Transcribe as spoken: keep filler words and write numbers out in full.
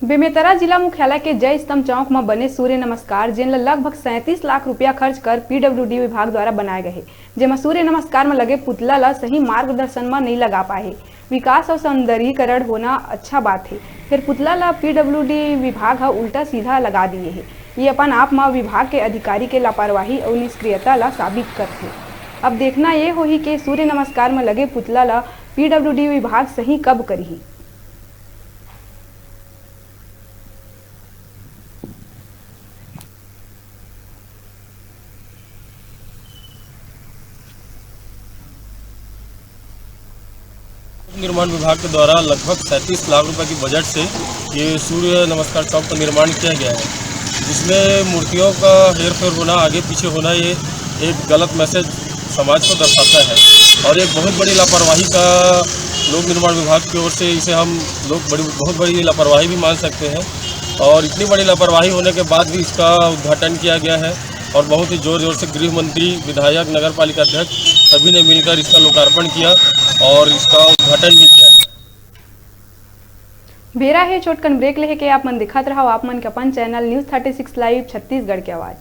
बेमेतरा जिला मुख्यालय के जय स्तंभ चौक म बने सूर्य नमस्कार, जेन ल लगभग सैंतीस लाख रुपया खर्च कर पीडब्ल्यूडी विभाग द्वारा बनाए गए हे, जेमा सूर्य नमस्कार म लगे पुतला ल सही मार्गदर्शन म नइ लगा पाए हे। विकास अउ सौंदर्यीकरण होना अच्छा बात हे, फेर पुतला ल पीडब्ल्यूडी विभाग ह उल्टा सीधा लगा दिए हे। ये अपन आप म विभाग के अधिकारी के लापरवाही अउ निष्क्रियता ल साबित करथे। अब देखना ये होही के सूर्य नमस्कार म लगे पुतला ल पीडब्ल्यूडी विभाग सही कब करही। निर्माण विभाग के द्वारा लगभग सैंतीस लाख रुपए की बजट से ये सूर्य नमस्कार चौक का निर्माण किया गया है, जिसमें मूर्तियों का हेरफेर होना, आगे पीछे होना, ये एक गलत मैसेज समाज को दर्शाता है और एक बहुत बड़ी लापरवाही का लोक निर्माण विभाग की ओर से इसे हम लोग बड़ी, बहुत बड़ी लापरवाही भी मान सकते हैं। और इतनी बड़ी लापरवाही होने के बाद भी इसका उद्घाटन किया गया है और बहुत ही जोर जोर से गृह मंत्री, विधायक, नगर पालिका अध्यक्ष सभी ने मिलकर इसका लोकार्पण किया और इसका उद्घाटन भी किया। बेरा हे छोटकन ब्रेक लेहे के, आप मन दिखत रहव आप मन के अपन channel news thirty six live Chhattisgarh के आवाज़।